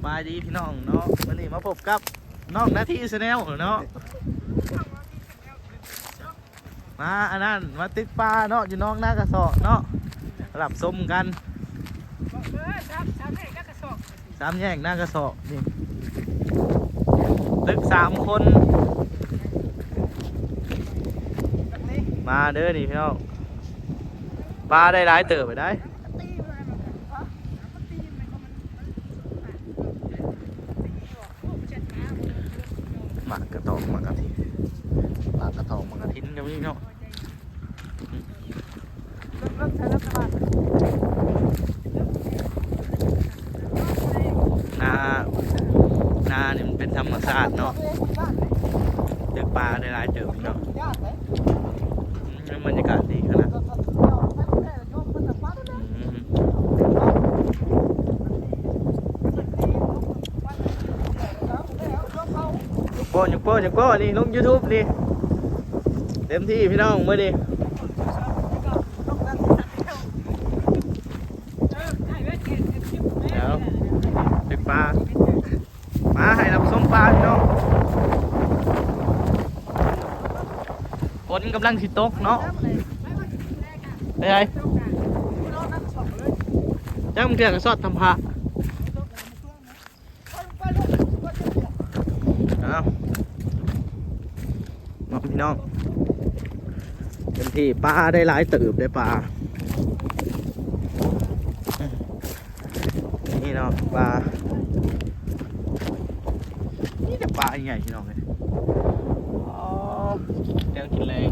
ສະບາຍດີພີ່ນ້ອງເນາະ ມື້ນີ້ມາພົບກັບນ້ອງນາທີ Channel ເນາະ ມາອັນນັ້ນ ມາຕຶກປາເນາະ ຢູ່ໜອງນາກະເຊາະເນາະ ຮັບຊົມກັນ ສາມແຍກນາກະເຊາະນີ້ ຕຶກສາມຄົນ ມາເດີນີ້ພີ່ນ້ອງ ປາໄດ້ຫຼາຍເຕີບໄດ໋. ໝາກກະຕອກ ໝາກກະທິນ ໝາກກະຕອກ ໝາກກະທິນກໍມີເນາະ ນາ ນານີ້ມັນເປັນທຳມະຊາດເນາະ ຕຶກປາໄດ້ຫຼາຍເຕີບເນາະ. ອືມ ບັນຍາກາດດີຂະໜາດ ອືມ ຍົກໂປ້ ຍົກໂປ້ ຍົກໂປ້ ນີ້ລົງ YouTube ນີ້ ເຕັມທີ່ພີ່ນ້ອງມື້ນີ້ ເອົາ ຕຶກປາ ມາໃຫ້ຮັບຊົມປາພີ່ນ້ອງ ຝົນກຳລັງຊິຕົກເນາະ ເປັນໃດ ຈັກມັນເທື່ອກະຊອດທຳພະ ເອົາ ເນາະພີ່ນ້ອງ ເຕັມທີ່ ປາໄດ້ຫຼາຍເຕີບໄດ໋ປາ ນີ້ເນາະ ປາ ມີແຕ່ປາໃຫຍ່ໆ ພີ່ນ້ອງເອີຍ ອໍ ແນວກິນແລງ